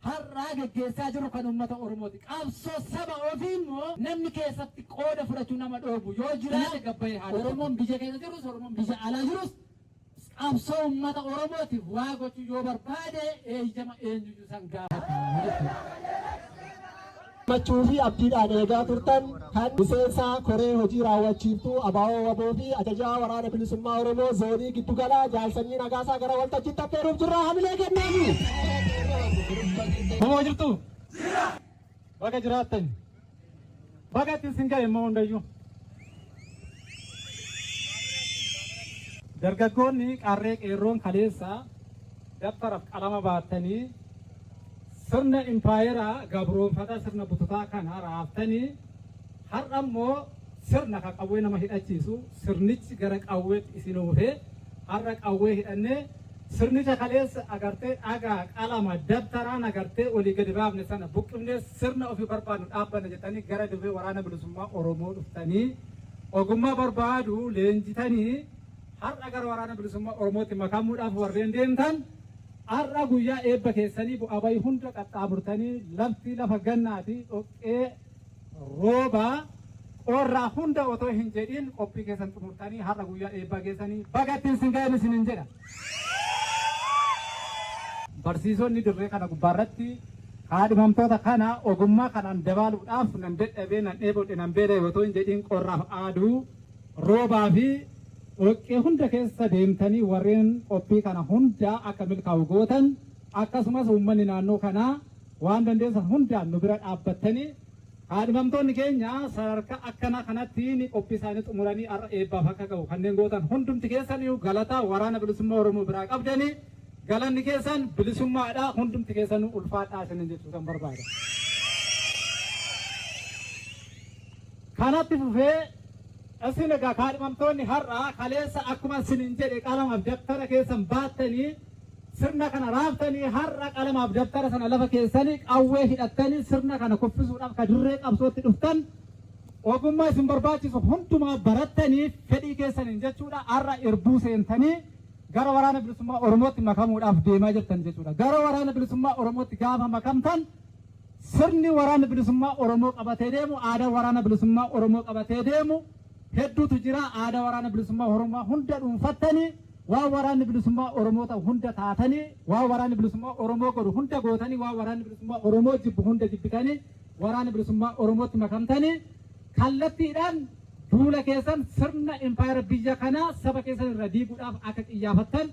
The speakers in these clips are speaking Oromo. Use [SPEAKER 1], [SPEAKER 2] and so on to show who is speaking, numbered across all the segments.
[SPEAKER 1] har'aa geggeessaa jirru kan uummata Oromooti. Qabsoo saba ofii immoo namni keessatti qooda fudhachuu nama dhoobu yoo jiraate gabbayee haa Oromoon biyya keessa jirus, Oromoon biyya alaa jirus qabsoo uummata Oromootiif waa gochuu yoo barbaade eeyyama eenyuyyuu san gaafatu jechuudha.
[SPEAKER 2] Gammachuu fi abdiidhaan eegaa turtan kan miseensa koree hojii raawwachiiftuu ABO WBO fi ajajaa waraana bilisummaa Oromoo zoonii giddugalaa Jaal Sanyii Nagaasaa gara waltajjiitti affeeruuf jirra. Hamilee kennaafi.
[SPEAKER 3] Homoo jirtu? Baga jiraattan. Baga ittiin sin ga'e immoo hundayyuu. Dargaggoonni qarree qeerroon kaleessa dabtaraaf qalama baattanii sirna impaayeraa gabroonfataa sirna bututaa kana raaftanii har'a immoo sirna ka qawwee nama hidhachiisu sirnichi gara qawweetti isin oofee har'a qawwee hidhannee sirnicha kaleessa agartee dhagaa qalama dabtaraan agartee olii gadi raafne sana buqqifnee sirna ofii barbaadnu dhaabbanna jettanii gara dirree waraana bilisummaa Oromoo dhuftanii ogummaa barbaadu leenjitanii har'a gara waraana bilisummaa Oromootti makamuudhaaf warreen deemtan har'a guyyaa eebba keessanii bu'aa bayii hunda qaxxaamurtanii lafti lafa gannaati dhoqqee roobaa qorraa hunda otoo hin jedhin qophii keessan xumurtanii har'a guyyaa eebbaa keessanii baga ittiin sin ga'een isinin jedha. Barsiisonni dirree kana gubbaarratti kaadhimamtoota kana ogummaa kanaan dabaaluudhaaf nan dadhabee nan dheebodhe nan beela'e otoo hin jedhin qorraaf aaduu roobaa fi dhoqqee hunda keessa deemtanii warreen qophii kana hunda akka milkaa'u gootan akkasumas uummanni naannoo kanaa waan dandeessan hundaan nu bira dhaabbattanii kaadhimamtoonni keenya sadarkaa akkanaa kanatti ni qophii isaanii xumuranii har'a eebbaaf akka ga'u kanneen gootan hundumti keessaniyyuu galataa waraana bilisummaa Oromoo biraa qabdanii galanni keessan bilisummaadha hundumti keessanuu ulfaadhaa isinin jechuu kan barbaada. Kanatti fufee isin egaa kaadhimamtoonni har'a kaleessa akkuma isinin jedhe qalamaaf dabtara keessan baattanii sirna kana raaftanii har'a qalamaaf dabtara sana lafa keessanii qawwee hidhattanii sirna kana kuffisuudhaaf ka dirree qabsootti dhuftan ogummaa isin barbaachisu hundumaa barattanii fedhii keessaniin jechuudha har'a irbuu seentanii gara waraana bilisummaa Oromootti makamuudhaaf deemaa jirtan jechuudha. Gara waraana bilisummaa Oromootti gaafa makamtan sirni waraana bilisummaa Oromoo qabatee deemu aadaa waraana bilisummaa Oromoo qabatee deemu hedduutu jira. Aadaa waraana bilisummaa Oromoo hunda dhuunfattanii waan waraanni bilisummaa Oromoo ta'u hunda taatanii waan waraanni bilisummaa Oromoo godhu hunda gootanii waan waraanni bilisummaa Oromoo jibbu hunda jibbitanii waraana bilisummaa Oromootti makamtanii kallattiidhaan duula keessan sirna impaayera biyya kanaa saba keessan irra diiguudhaaf akka qiyyaafattan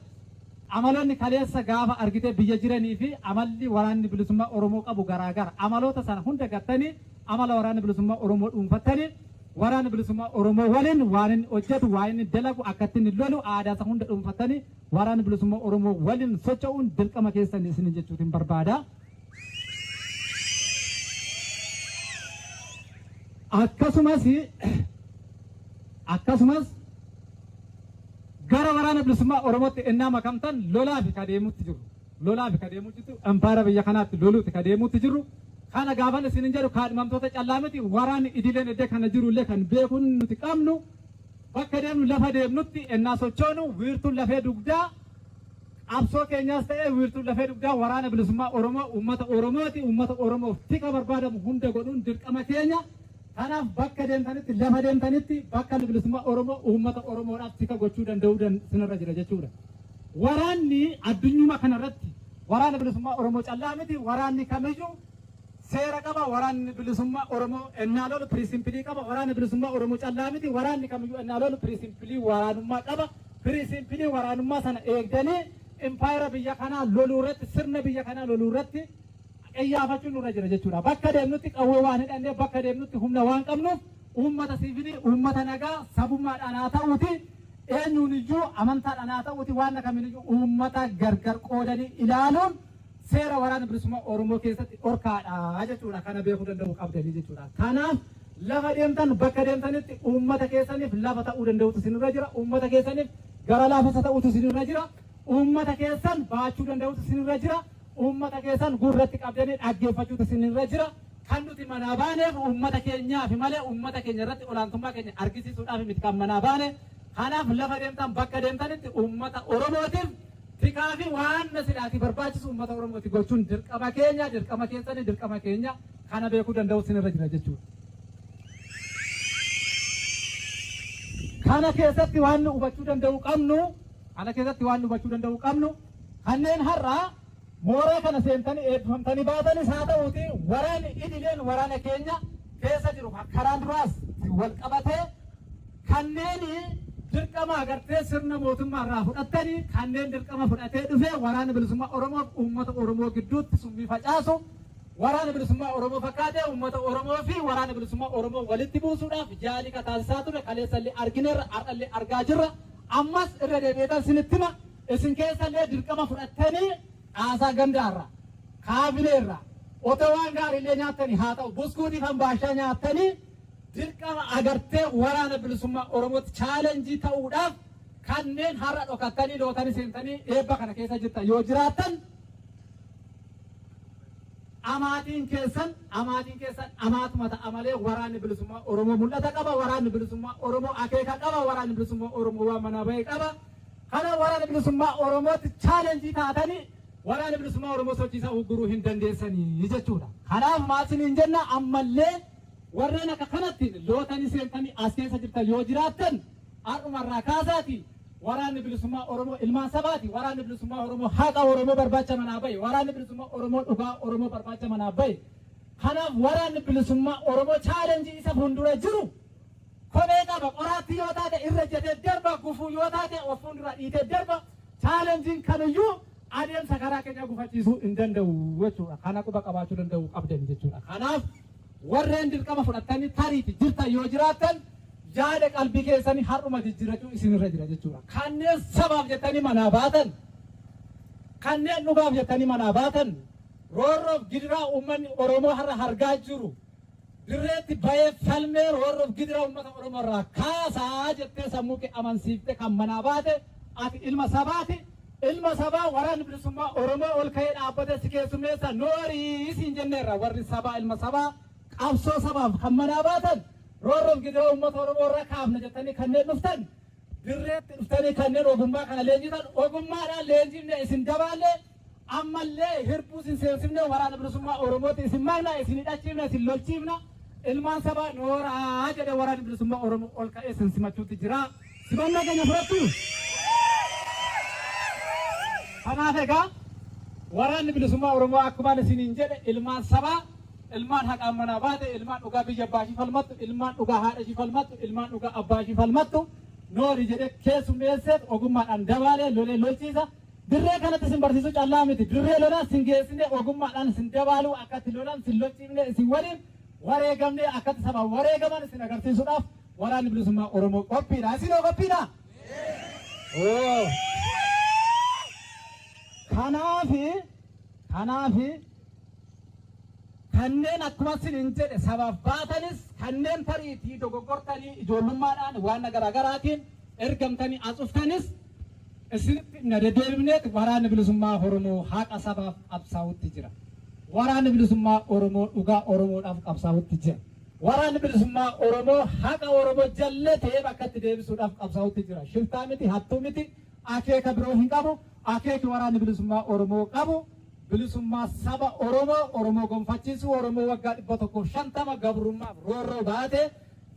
[SPEAKER 3] amaloonni kaleessa gaafa argitee biyya jiranii fi amalli waraanni bilisummaa Oromoo qabu garaagara. Amaloota sana hunda gattanii amala waraana bilisummaa Oromoo dhuunfattanii waraana bilisummaa Oromoo waliin waan inni hojjetu, waan inni dalagu, akkatti inni lolu, aadaa isa hunda dhuunfattanii waraana bilisummaa Oromoo waliin socho'uun dirqama keessan isinin jechuutiin barbaada. Akkasumas gara waraana bilisummaa Oromootti ennaa makamtan lolaa fi kadeemutti jiru. Lolaa fi kadeemutti jiru. Impaayera biyya kanaatti loluuti kadeemutti jiru. Kana gaafan isinin jedhu kaadhimamtoota callaa miti waraanni idileen iddoo kana jiru illee kan beekuun nuti qabnu bakka deemnu lafa deemnutti ennaa sochoonu wiirtuun lafee dugdaa qabsoo keenyaas ta'ee wiirtuun lafee dugdaa waraana bilisummaa Oromoo uummata Oromooti. Uummata Oromoof tika barbaadamu hunda godhuun dirqama keenya. Kanaaf bakka deemtanitti lafa deemtanitti bakka bilisummaa Oromoo uummata Oromoodhaaf tika gochuu danda'uu sinirra jira jechuudha. Waraanni addunyuma kanarratti waraana bilisummaa Oromoo callaa miti waraanni kamiyyuu seera qaba waraanni bilisummaa Oromoo ennaa lolu piriisimpilii qaba waraana bilisummaa Oromoo callaa miti waraanni kamiyyuu ennaa lolu piriisimpilii waraanummaa qaba piriisimpilii waraanummaa sana eegdanii impaayera biyya kanaa loluu irratti sirna biyya kanaa loluu irratti qiyyaafachuun nurra jira jechuudha. Bakka deemnutti qawwee waan hidhannee bakka deemnutti humna waan qabnuuf uummata siivilii uummata nagaa sabummaadhaan haa ta'uuti eenyuun iyyuu amantaadhaan haa ta'uuti waan kamiin iyyuu uummata gargar qoodanii ilaaluun seera waraana bilisummaa Oromoo keessatti dhorkaadha jechuudha. Kana beekuu danda'uu qabdanii jechuudha. Kanaaf lafa deemtan bakka deemtanitti uummata keessaniif lafa ta'uu danda'utu isinirra jira. Uummata keessaniif gara laafessa ta'utu isinirra jira. Uummata keessan baachuu danda'utu isinirra jira. Uummata keessan gurratti qabdanii dhaggeeffachuutu isinirra jira. Kan nuti manaa baaneef uummata keenyaaf malee uummata keenya irratti olaantummaa keenya argisiisuudhaaf miti kan manaa baane. Kanaaf lafa deemtan bakka deemtanitti uummata Oromootiif Tikaa fi waan silaatii barbaachisu uummata Oromooti gochuun dirqama keenya, dirqama keessanii, dirqama keenya kana beekuu danda'u isinirra jira jechuudha. Kana keessatti waan nu hubachuu danda'u qabnu, kana keessatti waan nu hubachuu danda'u qabnu, kanneen har'a mooraa kana seentanii eebbifamtanii baatanis haa ta'uuti waraanni idileen waraana keenya keessa jiru karaan duraas wal qabatee kanneen dirqama agartee sirna mootummaa irraa fudhattanii kanneen dirqama fudhatee dhufee Waraana Bilisummaa Oromoof uummata Oromoo gidduutti summii facaasu, Waraana Bilisummaa Oromoo fakkaatee uummata Oromoo fi Waraana Bilisummaa Oromoo walitti buusuudhaaf yaalii ka taasisaa ture kaleessallee argineerra, har'allee argaa jirra. Ammas irra deebi'eetan isinitti hima, isin keessallee dirqama fudhattanii caasaa gandaarraa, kaabineerraa, otoo waan gaariillee nyaattanii haa ta'u buskuutii fi ambaashaa nyaattanii dirqama agartee Waraana Bilisummaa Oromootti challenge ta'uudhaaf kanneen har'a dhokattanii lootanii seentanii eebba kana keessa jirtan yoo jiraattan, Amaatiin keessan amaatiin keessan amaatuma ta'a malee Waraanni Bilisummaa Oromoo mul'ata qaba, Waraanni Bilisummaa Oromoo akeeka qaba, Waraanni Bilisummaa Oromoo waan manaa bahe qaba. Kana Waraana Bilisummaa Oromootti challenge taatanii Waraana Bilisummaa Oromoo sochii isaa ugguruu hin dandeessanii jechuudha. Kanaaf maal isiniin jenna, ammallee warreen akka kanatti lootanii seentanii as keessa jirtan yoo jiraattan har'umarraa kaasaatii Waraanni Bilisummaa Oromoo ilmaan sabaati. Waraanni Bilisummaa Oromoo haqa Oromoo barbaacha manaa bahe. Waraanni Bilisummaa Oromoo dhugaa Oromoo barbaacha manaa bahe. Kanaaf Waraanni Bilisummaa Oromoo challenge isa fuuldura jiru kophee qaba. Qoraattii yoo taate irra ejjetee darba. Gufuu yoo taate of fuuldura dhiitee darba. Challengeiin kamiyyuu adeemsa karaa keenya gufachiisuu hin danda'u jechuudha. Kana quba qabaachuu danda'uu qabdan jechuudha. Kanaaf warreen dirqama fudhattanii tariiti jirtan yoo jiraattan yaada qalbii keessanii har'uma jijjiirrachuu isinirra jira jechuudha. Kanneen sabaaf jettanii manaa baatan, kanneen dhugaaf jettanii manaa baatan, roorroof gidiraa uummanni Oromoo har'a argaa jiru dirreetti bahee falmee roorroof gidiraa uummata Oromoo irraa kaasaa jettee sammuu kee amansiiftee kan manaa baate ati ilma sabaati. Ilma sabaa Waraanni Bilisummaa Oromoo ol ka'ee dhaabbatee si keessummeessa noorii siin jenneerra. Warri sabaa, ilma sabaa, qabsoo sabaaf kan manaa baatan, roorroof gidiraa uummata Oromoo irraa kaafna jettanii kanneen dhuftan, dirreetti dhuftanii kanneen ogummaa kana leenjitan, ogummaadhaan leenjifne isin dabaalle, ammallee hirbuu isin seensifne Waraana Bilisummaa Oromootti isin makna, isin hidhachiifna, isin lolchiifna. Ilmaan sabaa nooraa jedhe Waraanni Bilisummaa Oromoo ol ka'ee isin simachuutti jira. Simannaa keenya fudhattu. Kanaaf egaa Waraanni Bilisummaa Oromoo akkumaan isiniin jedhe ilmaan sabaa, ilmaan haqaan manaa baate, ilmaan dhugaa biyya abbaa ishii falmattu, ilmaan dhugaa haadha ishii falmattu, ilmaan dhugaa abbaa ishii falmattu noori jedhe keessummeesseet ogummaadhaan dabaalee lolee lolchiisa. Dirree kanatti isin barsiisuu callaa miti. Dirree lolaa isin geessine ogummaadhaan isin dabaaluu, akkatti lolan isin lolchiifne, isin waliin wareegamne, akkatti sabaan wareegaman isin agarsiisuudhaaf Waraanni Bilisummaa Oromoo qophiidha. Isinoo qophiidha? Oo. Kanaafi kanneen akkuma isiniin jedhe sabaaf baatanis, kanneen tariitii dogoggortanii ijoollummaadhaan waan garaagaraatiin ergamtanii as dhuftanis, isinitti na deddeebifneet Waraanni Bilisummaa Oromoo haqa sabaaf qabsaa'utti jira. Waraanni Bilisummaa Oromoo dhugaa Oromoodhaaf qabsaa'utti jira. Waraanni Bilisummaa Oromoo haqa Oromoo jallatee bakka itti deebisuudhaaf qabsaa'utti jira. Shiftaa miti, hattuu miti, akeeka biroo hin qabu. Akeeki Waraanni Bilisummaa Oromoo qabu bilisummaa saba Oromoo, Oromoo gonfachiisuu, Oromoo waggaa 150 gabrummaaf roorroo baate,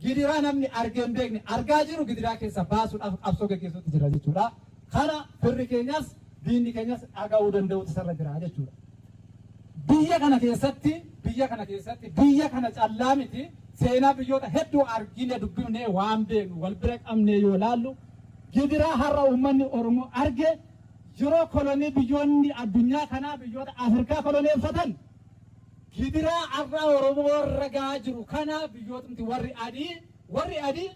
[SPEAKER 3] gidiraa namni argee hin beekne argaa jiru gidiraa keessa baasuudhaaf qabsoo gaggeessuutti jira jechuudha. Kana firri keenyas diinni keenyas dhaga'uu danda'uutu isarra jira jechuudha. Biyya kana keessatti, biyya kana keessatti, biyya kana callaa miti, seenaa biyyoota hedduu argine dubbifnee waan beeknu wal bira qabnee yoo laallu, gidiraa har'a uummanni Oromoo arge yeroo kolonii biyyoonni addunyaa kanaa biyyoota Afrikaa koloneeffatan gidiraa har'a Oromoo irra gahaa jiru kana biyyootumti warri adii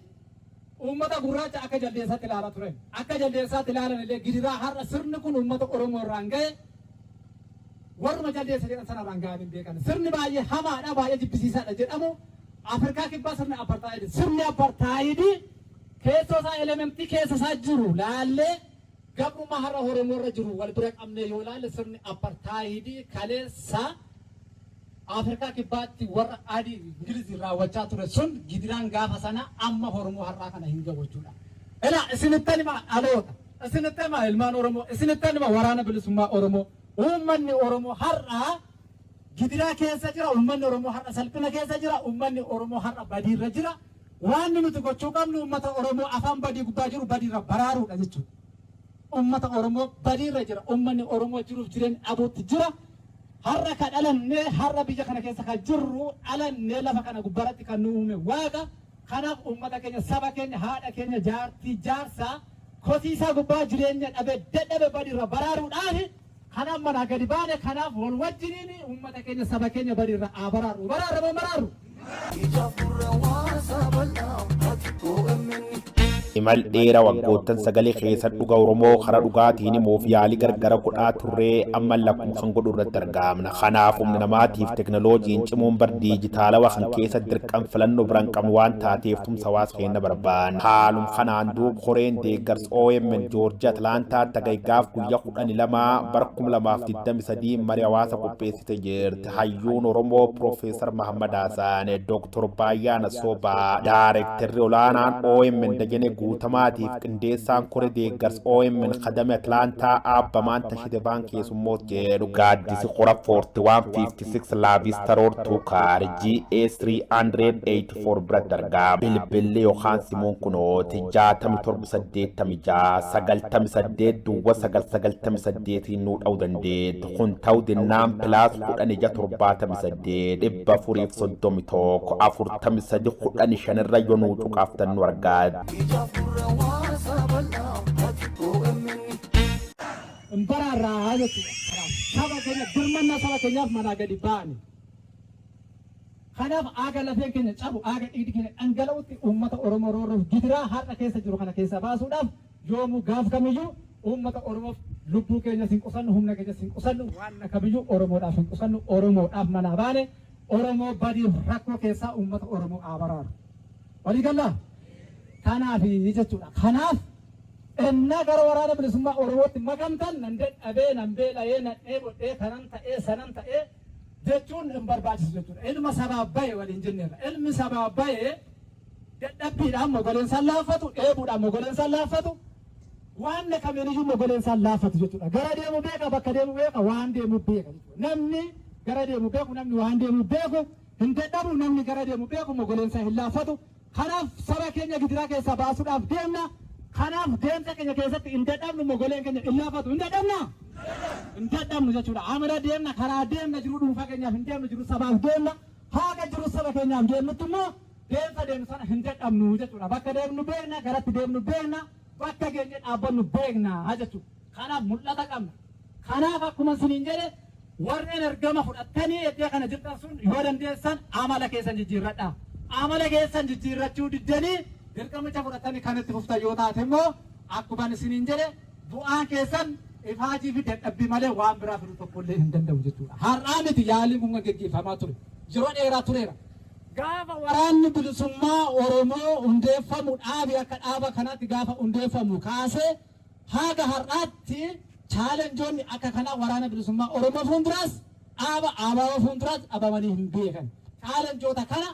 [SPEAKER 3] uummata gurraacha akka jaldeessaatti ilaalaa turan. Akka jaldeessaatti ilaalan illee gidiraa har'a sirni kun uummata Oromoo irraan gahe warruma jaldeessa jedhan sana irraan gahanii hin beekan. Sirni baay'ee hamaadha, baay'ee jibbisiisaadha jedhamu Afrikaa Kibbaa sirni apartaayidii. Sirni apartaayidii keessoo isaa, elementii keessa isaa jiru laallee, gabrummaa har'a Oromoo irra jiru wal bira qabnee yoo laalle, sirni apartaayidii kaleessa Afrikaa Kibbaatti warra adii Ingilizii raawwachaa ture sun gidiraan gaafa sana amma Oromoo har'aa kana hin gahu jechuudha. Ilaa, isinittan himaa dhaloota.
[SPEAKER 1] Isinitti hima ilmaan Oromoo, isinitti hima waraana bilisummaa Oromoo. Uummanni Oromoo har'a gidiraa keessa jira, uummanni Oromoo har'a salphina keessa jira, uummanni Oromoo har'a badiirra jira. Waan nuti gochuu qabnu uummata Oromoo afaan badii gubbaa jiru badiirra baraaruudha jechuudha. Uummata Oromoo badiirra jira. Uummanni Oromoo jiruuf jireenya dhabuutti jira. Har'a ka dhalannee har'a biyya kana keessa ka jirru dhalannee lafa kana gubbaarratti kan nu uume Waaqa. Kanaaf uummata keenya, saba keenya, haadha keenya, jaartii, jaarsaa kosiisaa gubbaa jireenya dhabe dadhabe badiirra baraaruudhaaf kanaaf manaa gadi baane. Kanaaf wal wajjiniin uummata keenya, saba keenya badiirra haa baraarru. Baraarra moo baraaru?
[SPEAKER 4] Imal dheera waggoottan sagalee keessa dhuga Oromoo karaa dhugaatiin himuuf yaalii gargara godhaa turree amma lakkuma kan godhu irratti argamna. Kanaaf humna namaatiif teknooloojiin cimuun bar diijitaalawa kan keessa dirqam filannoo biraan qabnu waan taateef tumsa hawaasa keenya barbaanna. Haalum kanaan duub koreen deeggarsa OMN Joorjiyaa Atlaantaa tagaygaaf guyyaa 12 bara 2023 marii hawaasa qopheessite jirti. Hayyuun Oromoo Piroofeesar Mahammad Hassan, Dooktor Baayyaa Asoobaa, Daarektarri olaanaan OMN Dajanee Guutamaatiif qindeessaan koree deeggarsa OMN Kadame Atlaantaa Aabbamaan Tashitebaan keessummoot jedhu. Gaaddisi qora 4156 Laavista Road Tukaar GA 384 biratti argama. Bilbilli yookaan simuun kunooti 67 86 98 duwwa 998 nuu dha'uu dandeettu. Kun ta'uu dinnaan plus 16 78 431 43 15 irra yoo nuu cuqaaftan nu argaatu.
[SPEAKER 1] Hin baraarraa jechuudha. Kanaaf saba keenya birmannaa saba keenyaaf manaa gadi baane. Kanaaf aaga lafeen keenya cabu, aaga dhiigni keenya dhangala'utti uummata Oromoo roorroof gidiraa har'a keessa jiru kana keessaa baasuudhaaf yoomuu gaaf kamiyyuu uummata Oromoof lubbuu keenyas hin qusannu, humna keenyas hin qusannu, waan kamiyyuu Oromoodhaaf hin qusannu, Oromoodhaaf manaa baane, Oromoo badiif rakkoo keessaa uummata Oromoo haa baraaru. Walii gallaa? Kanaaf jechuudha. Kanaaf ennaa gara waraana bilisummaa Oromootti makamtan nan dadhabee, nan beela'ee, nan dheebodhee, kanan ta'ee, sanan ta'ee jechuun hin barbaachisu jechuudha. Ilma sabaa bahe waliin jenneerra. Ilmi sabaa bahe dadhabbiidhaan mogoleen isaan laaffatu, dheebuudhaan mogoleen isaan laaffatu, waan kamiiniyyuu mogoleen isaan laaffatu jechuudha. Gara deemu beeka, bakka deemu beeka, waan deemu beeka jechuudha. Namni gara deemu beeku, namni waan deemu beeku hin dadhabu, namni gara deemu beeku mogoleen isaa hin laaffatu. Kanaaf saba keenya gidiraa keessaa baasuudhaaf deemna. Kanaaf deemsa keenya keessatti hin dadhabnu, mogoleen keenya hin laaffatu. Hin dadhabna? Hin dadhabnu jechuudha. Amala deemna, karaa deemna, jiru dhuunfaa keenyaaf hin deemnu, jiru sabaaf deemna. Haga jiru saba keenyaaf deemnutti immoo deemsa deemnu sana hin dadhabnu jechuudha. Bakka deemnu beekna, garatti deemnu beekna, bakka geenye dhaabbannu beekna jechuudha. Kanaaf mul'ata qabna. Kanaaf akkuma isiniin jedhe warreen ergama fudhattanii iddoo kana jirtan sun yoo dandeessan amala keessan jijjiirradha. Amala keessan jijjiirrachuu diddanii dirqamicha fudhattanii kan itti fuftan yoo taate immoo akkuma isiniin jedhe bu'aan keessan ifaajii fi dadhabbii malee waan biraa fiduu tokkollee hin danda'u jechuudha. Har'aa miti yaaliin kun gaggeeffamaa ture. Yeroo dheeraa tureera. Gaafa waraanni bilisummaa Oromoo hundeeffamu dhaabi akka dhaaba kanaatti gaafa hundeeffamu kaasee haga har'aatti chaalenjoonni akka kanaa waraana bilisummaa Oromoo fuulduraas dhaaba ABO fuulduraas dhabamanii hin beekan. Chaalenjoota kana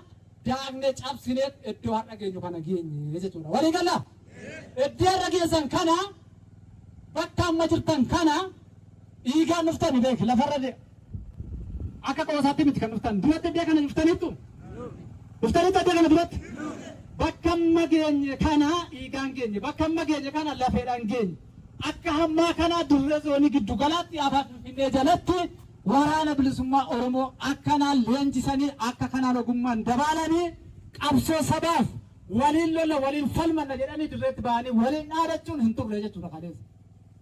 [SPEAKER 1] daaknee cabsinee iddoo har'a geenyu kana geenye jechuudha. Walii galaa? Iddoo har'a geessan kana, bakka amma jirtan kana dhiigaan dhuftani beeki lafarra akka qoosaatti miti kan dhuftan. Duratti iddoo kana dhuftaniittu? Dhuftaniittu iddoo kana duratti? Bakka amma geenye kana dhiigaan geenye, bakka amma geenye kana lafeedhaan geenye. Akka hammaa kana dirree zoonii giddu galaatti afaan Finfinnee jalatti waraana bilisummaa Oromoo akkanaan leenjisanii, akka kanaan ogummaan dabaalanii, qabsoo sabaaf waliin lola, waliin falmanna jedhanii dirreetti ba'anii waliin dhaadachuun hin turre jechuudha kaleessa.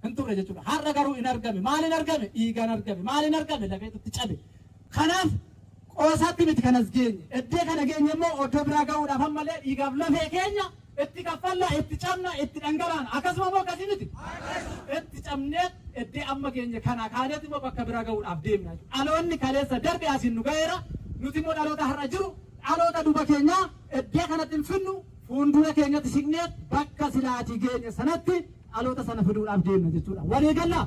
[SPEAKER 1] Hin turre jechuudha. Har'a garuu hin argame. Maaliin argame? Dhiigaan argame. Maaliin argame? Lafeetutti cabe. Kanaaf qoosaatti miti kanas geenye. Iddoo kana geenye immoo oddoo biraa ga'uudhaaf ammallee dhiigaaf lafee keenya itti kaffalla, itti cabna, itti dhangalaana. Akkasuma immoo akkasii miti. Itti cabnee iddoo amma geenye kana kaaneet immoo bakka biraa ga'uudhaaf deemna. Dhaloonni kaleessa darbe asiin nu ga'eera. Nuti immoo dhaloota har'a jiru, dhaloota duuba keenyaa iddoo kanatti hin finnu, fuuldura keenyatti siqnee bakka silaatii geenye sanatti dhaloota sana fiduudhaaf deemna jechuudha. Walii gallaa?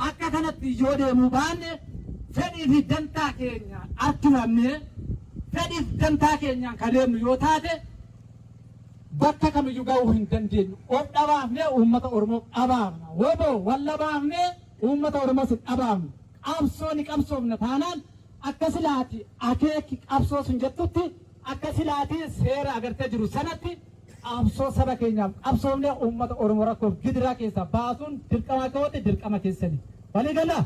[SPEAKER 1] Akka kanatti yoo deemuu baanne, fedhii fi dantaa keenya harkifamnee fedhii fi dantaa keenyaan kan deemnu yoo taate,
[SPEAKER 3] bakka kamiyyuu ga'uu hin dandeenyu. Of dhabaafnee uummata Oromoo dhabaafna. Wbo wallabaafnee uummata Oromoos hin dhabaafnu. Qabsoo ni qabsoofna taanaan akka silaati akeeki qabsoo sun jettutti, akka silaati seera agartee jiru sanatti qabsoo saba keenyaaf qabsoofnee uummata Oromoo rakkoof gidiraa keessaa baasuun dirqama kooti, dirqama keessani. Walii galaa?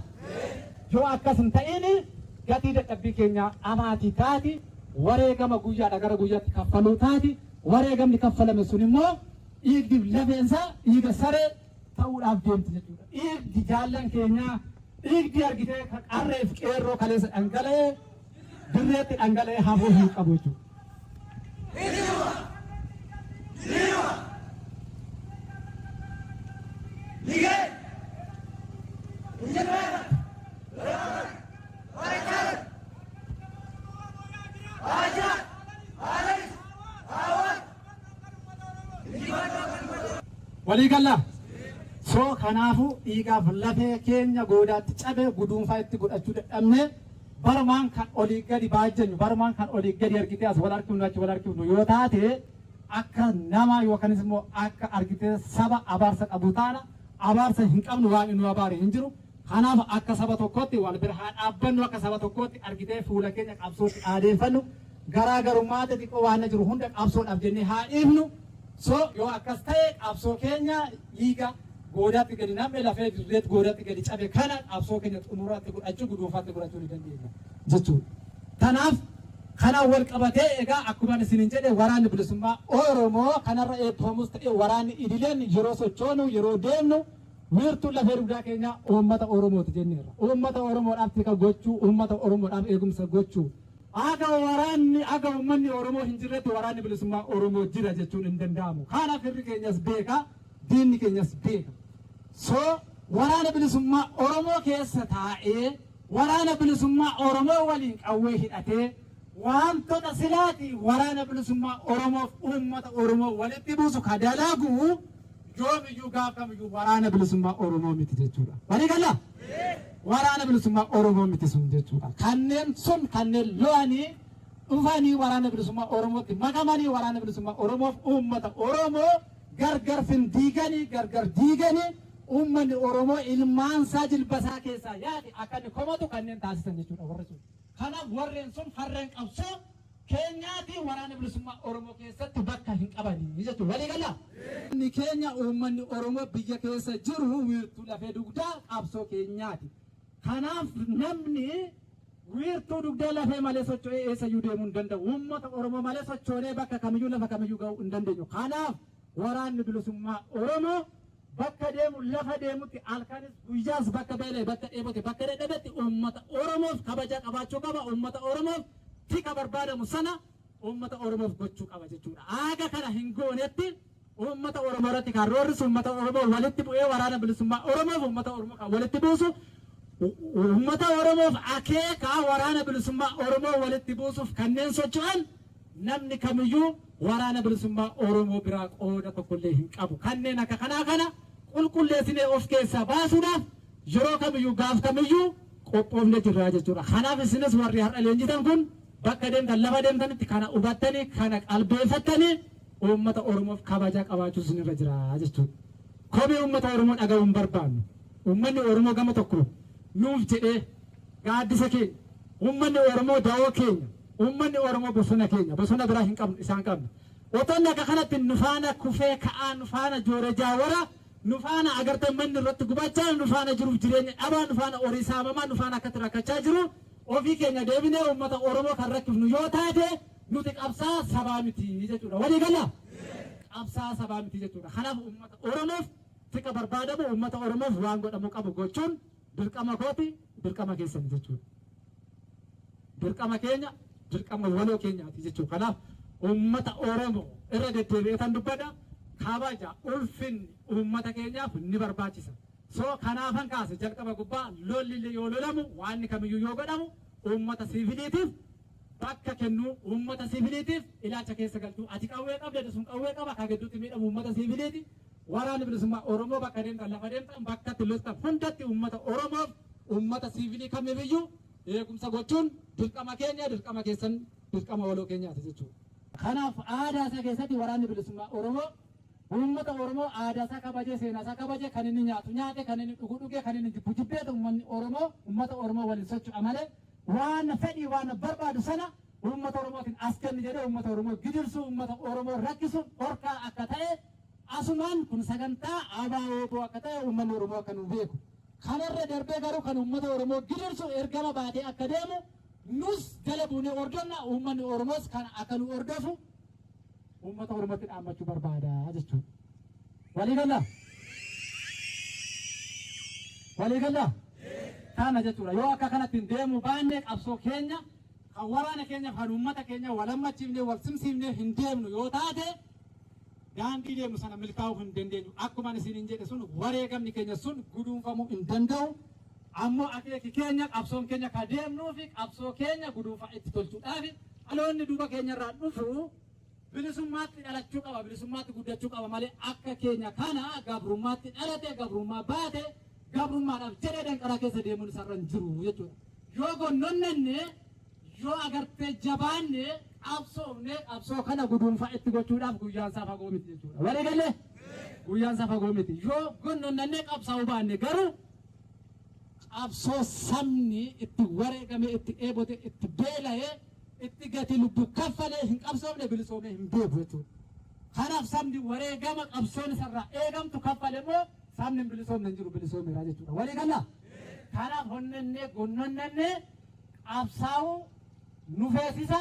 [SPEAKER 3] Yoo akkas hin ta'in gatii dadhabbii keenyaa dhamaatii taati, wareegama guyyaadha gara guyyaatti kaffaluu taati, wareegamni kaffalame sun immoo dhiigdiif lafeensaa dhiiga saree ta'uudhaaf deemti jechuudha. Dhiigdi jaallan keenyaa, dhiigdi argitee ka qarreef qeerroo kaleessa dhangala'e dirreetti dhangala'ee hafuu hin qabu jechuudha. Walii gallaa? So kanaafuu dhiigaaf lafee keenya goodaatti cabe guduunfaa itti godhachuu dadhabnee barumaan kan olii gadi baajjanyu, barumaan kan olii gadi argitee as wal harkifnu achi wal harkifnu yoo taate, akka nama yookanis immoo akka argitee saba abaarsa qabu taana. Abaarsa hin qabnu, Waaqni nu abaare hin jiru. Kanaaf akka saba tokkootti wal bira haa dhaabbannu, akka saba tokkootti argitee fuula keenya qabsootti aadeeffannu, garaa garummaa xixiqqoo waan jiru hunda qabsoodhaaf jennee haa dhiifnu. So yoo akkas ta'e qabsoo keenya dhiiga goodaatti gadi nam'e, lafee dirreetti goodaatti gadi cabe kana qabsoo keenya xumuraatti godhachuu, guduunfaatti godhachuu ni dandeenya jechuudha. Kanaaf kanaan wal qabatee egaa akkuma isiniin jedhe, Waraanni Bilisummaa Oromoo kanarra eebbifamus ta'e waraanni idileen yeroo sochoonu, yeroo deemnu, wiirtuun lafee dugdaa keenyaa uummata Oromooti jenneerra. Uummata Oromoodhaaf tika gochuu, uummata Oromoodhaaf eegumsa gochuu. Aga waraanni, aga uummanni Oromoo hin jirretti Waraanni Bilisummaa Oromoo jira jechuun hin danda'amu. Kanaaf firri keenyas beeka, diinni keenyas beeka. So Waraana Bilisummaa Oromoo keessa taa'ee, Waraana Bilisummaa Oromoo waliin qawwee hidhatee, wantoota silaati Waraana Bilisummaa Oromoof uummata Oromoo walitti buusu ka dalagu yoomiyyuu gaaf kamiyyuu Waraana Bilisummaa Oromoo miti jechuudha. Walii galaa? Waraana Bilisummaa Oromoo miti sun jechuudha. Kanneen sun kanneen lo'anii dhufanii Waraana Bilisummaa Oromootti makamanii, Waraana Bilisummaa Oromoof uummata Oromoo gargar findiiganii, gargar diiganii, uummanni Oromoo ilmaansaa jilbasaa keessaa yaate akka inni komatu kanneen taasisan jechuudha warri sun. Kanaaf warreen sun farreen qabsoo keenyaati, Waraana Bilisummaa Oromoo keessatti bakka hin qabanii jechuudha. Walii galaa? Inni keenya uummanni Oromoo biyya keessa jiru wiirtuu lafee dugdaa qabsoo keenyaati. Kanaaf namni wiirtuu dugdaa lafee malee socho'ee eessayyuu deemuu hin danda'u. Uummata Oromoo malee sochoonee bakka kamiyyuu, lafa kamiyyuu ga'uu hin dandeenyu. Kanaaf Waraanni Bilisummaa Oromoo bakka deemu, lafa deemutti, halkanis guyyaas, bakka beela'e, bakka dheebote, bakka dadhabetti uummata Oromoof kabaja qabaachuu qaba. Uummata Oromoof tika barbaadamu sana uummata Oromoof gochuu qaba jechuudha. Aaga kana hin goonetti uummata Oromoo irratti kan roorrisu, uummata Oromoo walitti bu'ee Waraana Bilisummaa Oromoof uummata Oromoo kan walitti buusu, uummata Oromoof akeeka Waraana Bilisummaa Oromoo walitti buusuuf kanneen socho'an namni kamiyyuu Waraana Bilisummaa Oromoo biraa qooda tokkollee hin qabu. Kanneen akka kanaa kana qulqulleessinee of keessaa baasuudhaaf yeroo kamiyyuu gaaf kamiyyuu qophoofne jirra jechuudha. Kanaaf isinis warri har'a leenjitan kun bakka deemtan, lafa deemtanitti kana hubattanii, kana qalbeeffattanii uummata Oromoof kabaja qabaachuu isinirra jira jechuudha. Komee uummata Oromoo dhaga'uu hin barbaannu. Uummanni Oromoo gama tokko nuuf jedhee gaaddisa keenya, uummanni Oromoo da'oo keenya, uummanni Oromoo bosona keenya, bosona biraa hin qabnu, isaan qabna. Otoo inni akka kanatti nu faana kufee ka'aa, nu faana jooree jaawara, nu faana agartee manni irratti gubachaa, nu faana jiruuf jireenya dhabaa, nu faana horii saamamaa, nu faana akkatti rakkachaa jiru, ofii keenya deebinee uummata Oromoo kan rakkifnu yoo taate nuti qabsaa sabaa miti jechuudha. Walii galaa? Qabsaa sabaa miti jechuudha. Kanaaf uummata Oromoof tika barbaadamu, uummata Oromoof waan godhamu qabu gochuun dirqama kooti, dirqama keessani jechuudha. Dirqama keenya, dirqama waloo keenyaati jechuudha. Kanaaf uummata Oromoo irra deddeebi'ee kan dubbadha, kabaja ulfinni uummata keenyaaf ni barbaachisa. So kanaafan kaase jalqaba gubbaa, lolli illee yoo lolamu, waan kamiyyuu yoo godhamu, uummata siiviliitiif bakka kennuu, uummata siiviliitiif ilaalcha keessa galchuu. Ati qawwee qabda, sun qawwee qaba, kan gidduutti miidhamu uummata siiviliiti. Waraanni Bilisummaa Oromoo bakka deemtan, lafa deemtan, bakka itti loltan hundatti uummata Oromoof, uummata siivilii kamiifiyyuu eegumsa gochuun dirqama keenya, dirqama keessan, dirqama waloo keenyaati jechuudha.
[SPEAKER 1] Kanaaf aadaa isaa keessatti Waraanni Bilisummaa Oromoo uummata Oromoo aadaa isaa kabajee, seenaa isaa kabajee, kan inni nyaatu nyaate, kan inni dhugu dhuge, kan inni jibbu jibbeetu uummanni Oromoo uummata Oromoo waliin socho'a malee waan fedhii waan barbaadu sana uummata Oromootiin as kenni jedhee uummata Oromoo gidirsuu, uummata Oromoo rakkisu dhorkaa akka ta'e, asumaan kun sagantaa ABO akka ta'e uummanni Oromoo akka nu beeku. Kanarra darbee garuu kan uummata Oromoo gidirsu ergama baatee akka deemu nus jala buunee hordofna, uummanni Oromoos kan akka nu hordofu uummata Oromootti dhaammachuu barbaada jechuudha. Walii galaa? Walii galaa? Kana jechuudha. Yoo akka kanatti hin deemuu baanne, qabsoo keenya kan waraana keenya kan uummata keenya wal hammachiifnee, wal simsiifnee hin deemnu yoo taate, daandii deemnu sana milkaa'uu hin dandeenyu. Akkuma isin hin jedhe sun, wareegamni keenya sun guduunfamuu hin danda'u. Ammoo akeeki keenya, qabsoon keenya ka deemnuu fi qabsoo keenya guduunfaa itti tolchuudhaaf, dhaloonni duuba keenyarraa dhufu bilisummaatti dhalachuu qaba, bilisummaatti guddachuu qaba malee akka keenya kana gabrummaatti dhalate, gabrummaa baate, gabrummaadhaaf jedhee danqaraa keessa deemuun isarra hin jiru jechuudha. Yoo gonnonnenne, yoo agartee jabaanne, qabsoofne, qabsoo kana guduunfaa itti gochuudhaaf guyyaan isaa fagoo miti jechuudha. Walii galee? Guyyaan isaa fagoo miti. Yoo gonnonnenne qabsaa'uu baanne garuu, qabsoo sabni itti wareegame, itti dheebote, itti beela'ee, itti gatii lubbuu kaffalee hin qabsoofne bilisoomee hin beeku jechuudha. Kanaaf sabni wareegama qabsoon isarraa eegamtu kaffale immoo sabni hin bilisoomne hin jiru, bilisoomeera jechuudha. Walii galaa? Kanaaf honnennee gonnonnennee qabsaa'uu nu feesisa.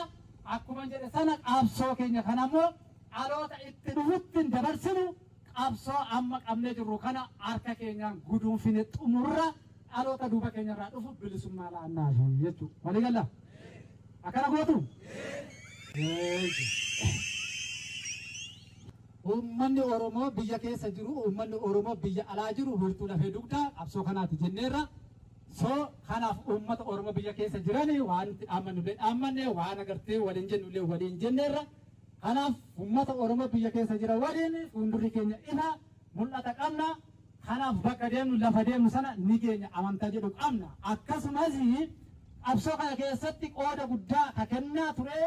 [SPEAKER 1] Akkuma jedhe sana, qabsoo keenya kana immoo dhaloota itti dhufutti hin dabarsinu. Qabsoo amma qabnee jirru kana harka keenyaan guduunfine xumurra, dhaloota duuba keenyarraa dhufu bilisummaa laannaafi jechuudha. Walii galaa? Akkana gootu? Uummanni Oromoo biyya keessa jiru, uummanni Oromoo biyya alaa jiru wiirtuu lafee dugdaa qabsoo kanaati jenneerra. So kanaaf uummata Oromoo biyya keessa jiran waan itti dhaammannullee dhaammanne, waan agartee waliin jennullee waliin jenneerra. Kanaaf uummata Oromoo biyya keessa jira waliin fuuldurri keenya ifa, mul'ata qabna. Kanaaf bakka deemnu, lafa deemnu sana ni geenya amantaa jedhu qabna. Akkasumas qabsoo kana keessatti qooda guddaa ka kennaa ture,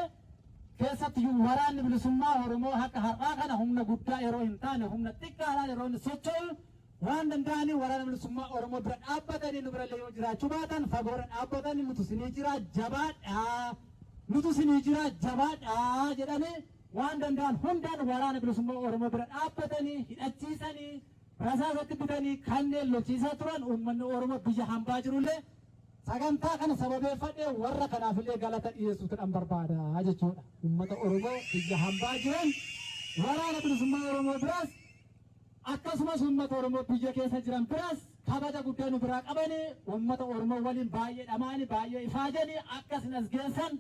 [SPEAKER 1] keessatti Waraanni Bilisummaa Oromoo akka har'aa kana humna guddaa yeroo hin taane, humna xiqqaadhaan yeroo inni socho'u, waan danda'anii Waraana Bilisummaa Oromoo bira dhaabbatanii, nu birallee yoo jiraachuu baatan fagoorra dhaabbatanii, "Nutu sinii jira, jabaadhaa, nutu sinii jira, jabaadhaa," jedhanii waan danda'an hundaan Waraana Bilisummaa Oromoo bira dhaabbatanii, hidhachiisanii, rasaasatti bitanii kanneen lolchiisaa turan, uummanni Oromoo biyya hambaa jirullee sagantaa kana sababeeffadhee warra kanaafillee galata dhiyeessuutu barbaada jechuudha. Uummata Oromoo biyya hambaa jiran Waraana Bilisummaa Oromoo biraas, akkasumas uummata Oromoo biyya keessa jiran biraas kabaja guddaa nu biraa qabanii, uummata Oromoo waliin baay'ee dhamaanii, baay'ee ifaajanii akkasin as geessan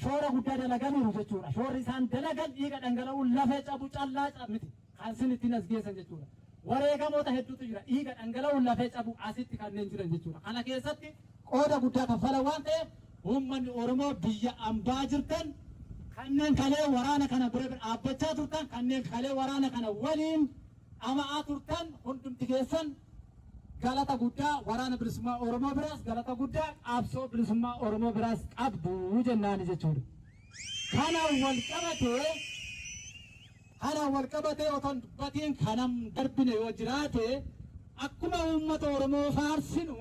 [SPEAKER 1] shoora guddaa dalaganiiru jechuudha. Shoorri isaan dalagan dhiiga dhangala'uun lafee cabu callaa miti kan sin ittiin as geessan jechuudha. Wareegamoota hedduutu jira. Dhiiga dhangala'uun lafee cabu asitti kanneen jiran jechuudha. Kana keessatti qooda guddaa kaffalan waan ta'eef, uummanni Oromoo biyya ambaa jirtan, kanneen kalee waraana kana bira dhaabbachaa turtan, kanneen kalee waraana kana waliin dhama'aa turtan, hundumti keessan galata guddaa Waraana Bilisummaa Oromoo biraas, galata guddaa qabsoo bilisummaa Oromoo biraas qabdu jennaani jechuudha. Kana wal qabatee otoo dubbatiin kanam darbine yoo jiraate, akkuma uummata Oromoo faarsinu,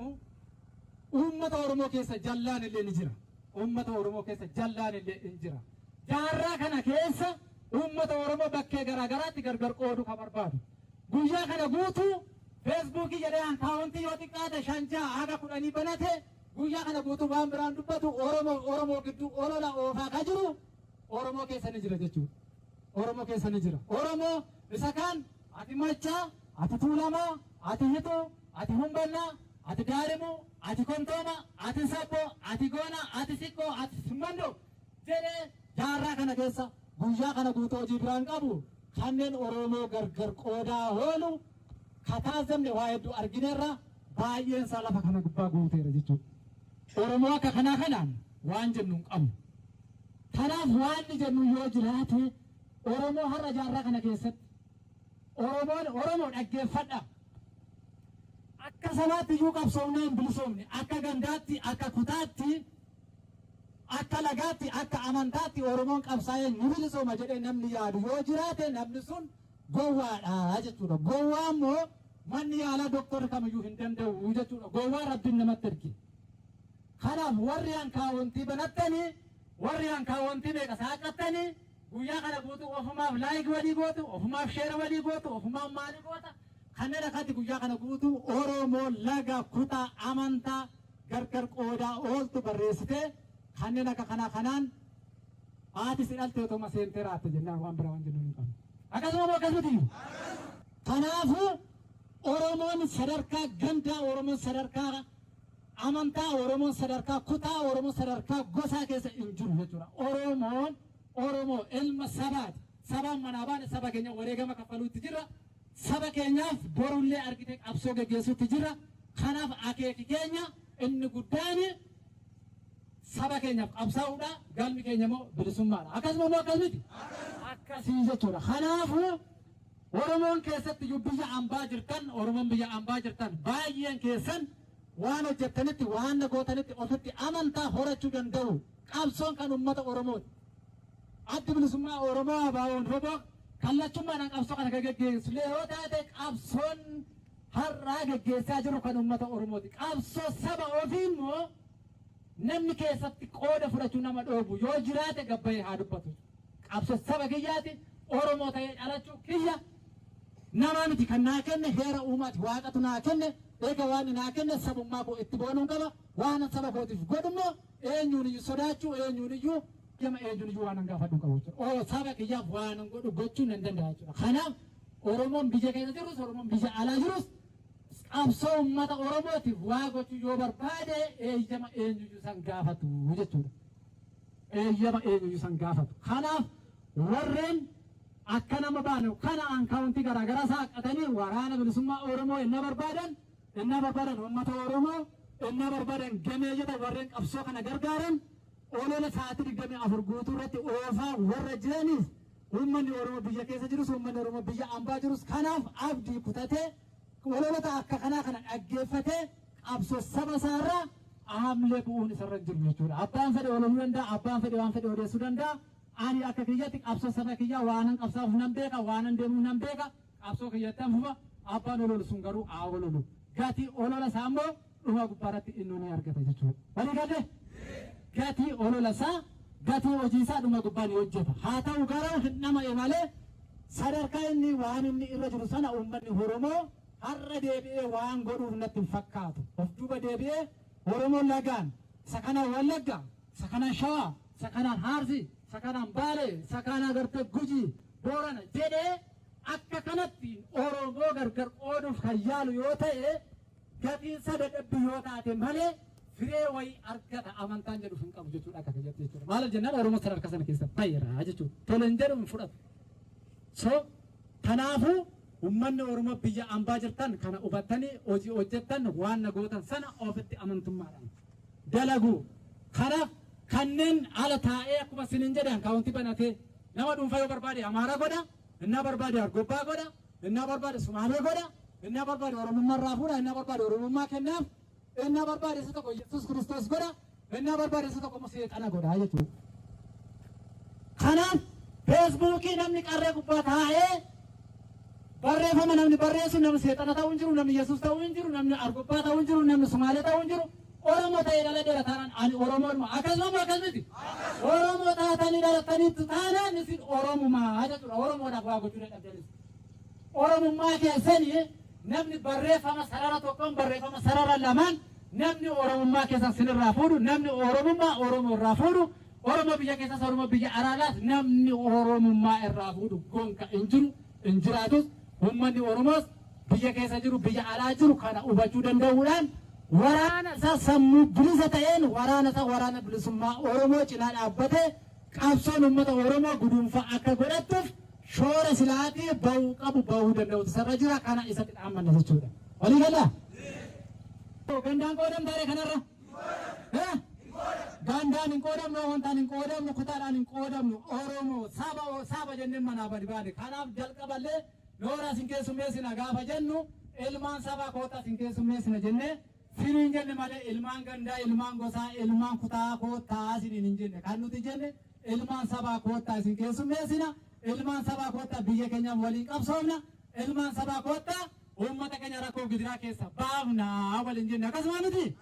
[SPEAKER 1] uummata Oromoo keessa jallaan illee ni jira. Uummata Oromoo keessa jallaan illee ni jira. Jaarraa kana keessa uummata Oromoo bakkee garaa garaatti gargar qooduu kan barbaadu. Guyyaa kana guutuu Feesbuukii jedhee akkaawuntii yoo xiqqaate 5, 6 haga 10 banate, guyyaa kana guutuu waan biraan dubbatu, Oromoo Oromoo gidduu olola oofaa ka jiru Oromoo keessa ni jira jechuudha. Oromoo keessa ni jira. Oromoo isa kaan ati Maccaa, ati Tuulamaa, ati Hituu, ati Humbannaa, ati Daarimuu, ati Kontooma, ati Sabboo, ati Goona, ati Sikkoo, ati Simmandoo jedhee jaarraa kana keessa guyyaa kana guutuu hojii biraan qabu kanneen Oromoo gargar qoodaa oolu kataazamne waa hedduu argineerra, baay'een isaa lafa kana gubbaa guuteera jechuudha. Oromoo akka kanaa kanaan waan jennu hin qabnu. Kanaaf waan ni jennu yoo jiraate, Oromoo har'a jaarraa kana keessatti Oromoon Oromoo dhaggeeffadha. Akka sabaatti iyyuu qabsoomnee hin bilisoomne, akka gandaatti, akka kutaatti, akka Akka lagaatti, akka amantaatti Oromoon qabsaa'ee ni bilisooma jedhee namni yaadu yoo jiraate, namni sun gowwaadha jechuudha. Gowwaa immoo manni yaalaa doktorri kamiyyuu hin danda'u jechuudha. Gowwaa Rabbiin namatti erge. Kanaaf warri ankaawwantii banattanii, warri ankaawwantii meeqa saaqattanii, guyyaa kana guutuu ofumaaf like walii gootu, ofumaaf share walii gootu, ofumaaf maalii goota. Kanneen akkatti guyyaa kana guutuu Oromoo laga, kutaa, amantaa gargar qoodaa ooltu barreessitee, kanneen akka kanaa kanaan haati si dhalte otoo seentee raatte jennaan, waan biraa waan jennu hin qabnu. Akkasuma moo akkas miti? Kanaafuu Oromoon sadarkaa gandaa, Oromoon sadarkaa amantaa, Oromoon sadarkaa kutaa, Oromoon sadarkaa gosaa keessa hin jiru jechuudha. Oromoon Oromoo ilma sabaati. Sabaan manaa baane, saba keenya wareegama kaffaluutti jira. Saba keenyaaf borullee argite qabsoo geggeessuutti jira. Kanaaf akeeki keenya inni guddaan saba keenyaaf qabsaa'uudha. Galmi keenya immoo bilisummaadha. Akkasuma immoo akkas miti? Akkasii jechuudha. Kanaafuu Oromoon keessatti iyyuu biyya ambaa jirtan, Oromoon biyya ambaa jirtan baay'een keessan waan hojjettanitti, waan gootanitti ofitti amantaa horachuu danda'u. Qabsoon kan uummata Oromooti. Addi Bilisummaa Oromoo, ABO'n WBO, kallachummaadhaan qabsoo kana geggeessu yoo taate, qabsoon har'aa geggeessaa jiru kan uummata Oromooti. Qabsoo saba ofii immoo namni keessatti qooda fudhachuu nama dhoobu yoo jiraate gabbayee haa dubbatu. Qabsoo saba kiyyaati. Oromoo ta'ee dhalachuu kiyya namaa miti kan naa kenne, heera uumaati, Waaqatu naa kenne. Eega waan naa kenne sabummaa koo itti boonuun qaba. Waan saba kootiif godhummoo eenyuun iyyuu sodaachuu, eenyuun iyyuu jama, eenyuun iyyuu waan gaafadhu qabu jechuudha. Oo, saba kiyyaaf waan godhu gochuu nan danda'a jechuudha. Kanaaf Oromoon biyya keessa jirus, Oromoon biyya alaa jirus, qabsoo uummata Oromootiif waa gochuu yoo barbaade eeyyama eenyuyyuu san gaafatu jechuudha. Eeyyama eenyuyyuu san gaafatu. Kanaaf warreen akka nama baanu kana ankaawuntii garaagaraa saaqatanii Waraana Bilisummaa Oromoo inna barbaadan, uummata Oromoo inna barbaadan, gameeyyota warreen qabsoo kana gargaaran olola sa'aatii 24 guutuu irratti oofaa warra jiraniif, uummanni Oromoo biyya keessa jirus, uummanni Oromoo biyya ambaa jirus kanaaf abdii kutatee ololota akka kanaa kana dhaggeeffatee qabsoo saba isaarraa haamlee bu'uun isarra hin jiru jechuudha. Abbaan fedhe ololuu danda'a, abbaan fedhe waan fedhe odeessuu danda'a. Ani akka kiyyatti qabsoo saba kiyyaa waanan qabsaa'uuf nan beeka, waanan deemuuf nan beeka, qabsoo kiyyatti fufa. Abbaan ololu sun garuu haa ololu. Gatii olola isaa immoo dhuma gubbaarratti inni ni argata jechuudha. Walii galee? Gatii olola isaa, gatii hojii isaa dhuma gubbaa ni hojjeta. Haa ta'u garuu hin dhama'e malee sadarkaa inni waan inni irra jiru sana uummanni Oromoo har'a deebi'ee waan godhuuf natti hin fakkaatu. Of duuba deebi'ee Oromoon lagaan isa kanaan Wallagga, isa kanaan Shawaa, isa kanaan Arsii, isa kanaan Baalee, isa kanaan gartee Gujii, Boorana jedhee akka kanatti Oromoo gargar qooduuf kan yaalu yoo ta'e, gatiinsa dadhabbii yoo taate malee firee wayii argata amantaan jedhuuf hin qabu jechuudha akka kiyyatti jechuudha. Maaliif jennaan, Oromoo sadarkaa sana keessa bayeera jechuudha. Tole hin jedhu, hin fudhatu. So kanaafuu uummanni Oromoo biyya ambaa jirtan kana hubattanii hojii hojjettan, waan na gootan sana ofitti amantummaadhaan dalagu. Kanaaf kanneen ala taa'ee akkuma isiniin jedhan kaawuntii banatee nama dhuunfaa yoo barbaade Amaara godha, innaa barbaade Argobbaa godha, innaa barbaade Sumaalee godha, innaa barbaade Oromummaa irraa fuudha, innaa barbaade Oromummaa kennaaf, innaa barbaade isa tokko Yesuus Kiristoos godha, innaa barbaade isa tokko immoo seexana godha jechuudha. Kanaaf Feesbuukii namni qarree gubbaa taa'ee barreeffama namni barreessu, namni seexana ta'uu hin jiru, namni Yesuus ta'uu hin jiru, namni Argobbaa ta'uu hin jiru, namni Sumaalee ta'uu hin jiru. Oromoo ta'ee dhaladheera taanaan ani Oromoodhuma. Akkasuma moo akkas miti? Oromoo taatanii dhalattaniittu taanaan isin Oromumaa jechuudha. Oromoodhaaf waa gochuu dadhabdanis. Oromummaa keessanii namni barreeffama sarara tokkoon, barreeffama sarara lamaan namni Oromummaa keessan sinirraa fuudhu, namni Oromummaa Oromoo irraa fuudhu, Oromoo biyya keessas, Oromoo biyya alaas namni Oromummaa irraa fuudhu gonka hin jiru, hin jiraatus. Uummanni Oromoos biyya keessa jiru, biyya alaa jiru kana hubachuu danda'uudhaan waraana isaa sammuu bilisa ta'een waraana isaa Waraana Bilisummaa Oromoo cinaa dhaabbatee qabsoon uummata Oromoo guduunfaa akka godhattuuf shoora silaatii bahuu qabu bahuu danda'utu isarra jira, kana isatti dhaammanna jechuudha. Walii galaa? Gandaan qoodamtaare kanarra? Gandaan hin qoodamnu, amantaan hin qoodamnu, kutaadhaan hin qoodamnu. Oromoo saba saba jennee manaa badi baane. Kanaaf jalqaballee nooraa sin keessummeessina gaafa jennu, ilmaan sabaa kootaa sin keessummeessina jennee. Siniin jenne malee ilmaan gandaa, ilmaan gosaa, ilmaan kutaa koottaa siniin hin jenne. Kan nuti jenne ilmaan sabaa koottaa isin keessummeessina, ilmaan sabaa koottaa biyya keenyaaf waliin qabsoofna, ilmaan sabaa koottaa uummata keenya rakkoo gidiraa keessa baafna waliin jenne. Akkasuma miti?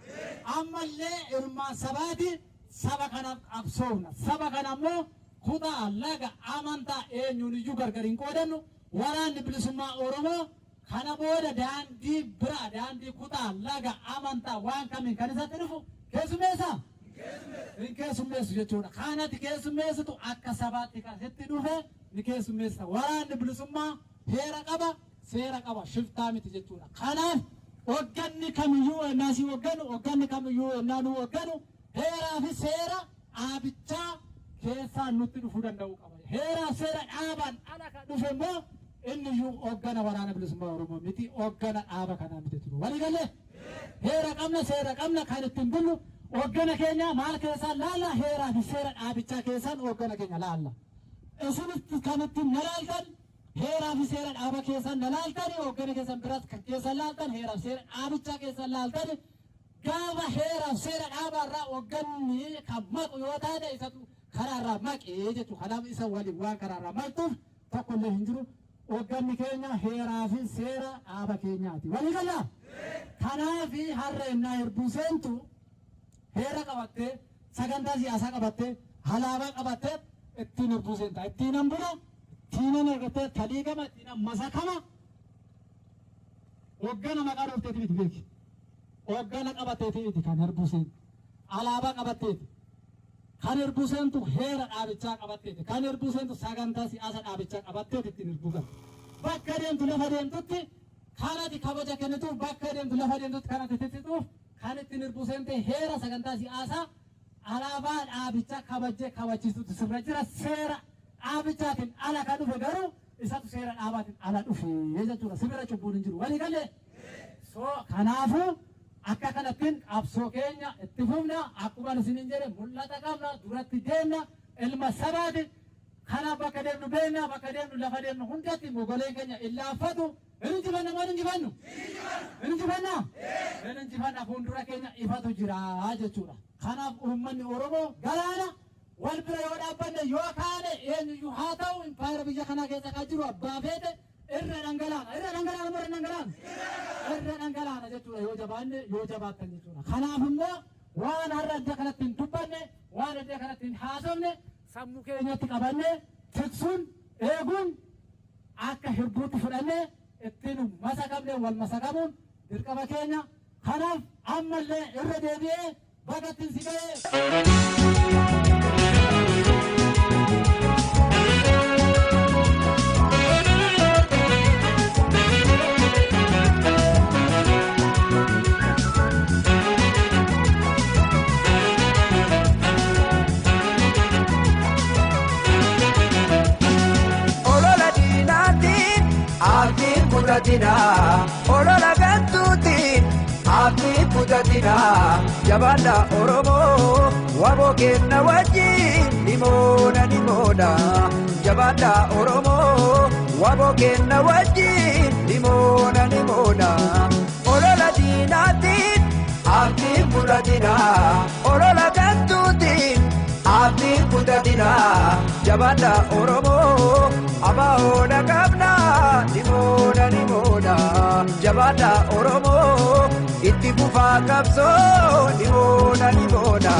[SPEAKER 1] Ammallee ilmaan sabaati, saba kanaaf qabsoofna. Saba kana ammoo kutaa, laga, amantaa eenyuun iyyuu gargar hin qoodannu. Waraanni Bilisummaa Oromoo kana booda daandii biraa, daandii kutaa, laga, amantaa waan kamiin kan isatti dhufu keessummeessaa? Hin keessummeessu jechuudha. Kanati keessummeessitu akka sabaatti kan sitti dhufe ni keessummeessa. Waraanni bilisummaa heera qaba, seera qaba, shiftaa miti jechuudha. Kanaaf hogganni kamiyyuu ennaa si hogganu, hogganni kamiyyuu ennaa nu hogganu, heeraa fi seera dhaabichaa keessaan nutti dhufuu danda'uu qaba. Heeraa fi seera dhaabaan ala kan dhufe immoo inni iyyuu hoggana Waraana Bilisummaa Oromoo miti, hoggana dhaaba kanaa miti jechuudha. Walii galee? Heera qabna, seera qabna kan ittiin bullu. Hoggana keenya maal keessaan laalla? Heeraa fi seera dhaabichaa keessaan hoggana keenya laalla. Isinis kan ittiin na laaltan heeraa fi seera dhaaba keessaan na laaltani, hoggana keessan biras kan keessan laaltan heeraa fi seera dhaabichaa keessan laaltani. Gaafa heeraa fi seera dhaabaa irraa hogganni kan maqu yoo taate, isatu karaa irraa maqee jechuudha. Kanaaf isa waliin waan karaa irraa maqxuuf tokko illee hin jiru. Hogganni keenya heeraa fi seera dhaaba keenyaati. Walii galaa? Kanaaf har'a ennaa hirbuu seentu heera qabattee, sagantaa siyaasaa qabattee, alaabaa qabattee ittiin hirbuu seenta. Ittiin hambura, ittiin argattee taliigama, ittiin masakama. Hoggana maqaa dhoofteeti miti, beeki. Hoggana qabatteeti miti kan hirbuu seentu. Alaabaa qabatteeti. Kan hirbuu seentu heera dhaabichaa qabatteeti. Kan hirbuu seentu sagantaa siyaasa dhaabichaa qabatteeti ittiin hirbuu galtu. Bakka deemtu, lafa deemtutti kan ati kabaja kennituuf, bakka deemtu, lafa deemtutti kan ati tiksituuf, kan ittiin hirbuu seente heera, sagantaa siyaasaa, alaabaa dhaabichaa kabajjee kabachiisutu sirra jira. Seera dhaabichaatiin ala kan dhufe garuu isatu seera dhaabaatiin ala dhufe jechuudha. Sibira cubbuun hin jiru. Walii galee? So kanaafuu akka kanattiin qabsoo keenya itti fufna. Akkuma isiniin jedhe, mul'ata qabna, duratti deemna, ilma sabaati. Kanaaf bakka deemnu beekna, bakka deemnu, lafa deemnu hundatti mogoleen keenya illaaffatu. Hin injifanna moo hin injifannu? Hin injifanna? Hin injifanna. Fuuldura keenya ifatu jira jechuudha. Kanaaf uummanni Oromoo galaana wal bira yoo dhaabbanne, yoo kaane, eenyuyyuu haa ta'u, impaayera biyya kanaa keessa kan jiru abbaa feete irra dhangalaana. Irra dhangalaana moo irra dhangalaana? Irra dhangalaana jechuudha, yoo jabaanne, yoo jabaattan jechuudha. Kanaaf immoo waan har'a iddoo kanatti hin dubbanne, waan iddoo kanatti hin haasofne sammuu keenyatti qabanne tiksuun, eeguun, akka hirbuutti fudhanne ittiin masakamne, wal masakamuun dirqama keenya. Kanaaf ammallee irra deebi'ee baga ittiin si ga'ee.
[SPEAKER 5] Olola diinaatiin abdii kutatina, olola gantuutiin abdii kutatina. Jabaadha Oromoo, waboo kenna wajjin ni moona, ni moona. Jabaadha Oromoo, waboo kenna wajjin ni moona, ni moona. Olola diinaatiin abdii kutatina, olola gantuutiin abdii kutatina. Jabaadha Oromoo, abaa'oodha qabna, ni moona, ni moona. Jabaadha Oromoo, itti fufaa qabsoo, ni moona, ni moona.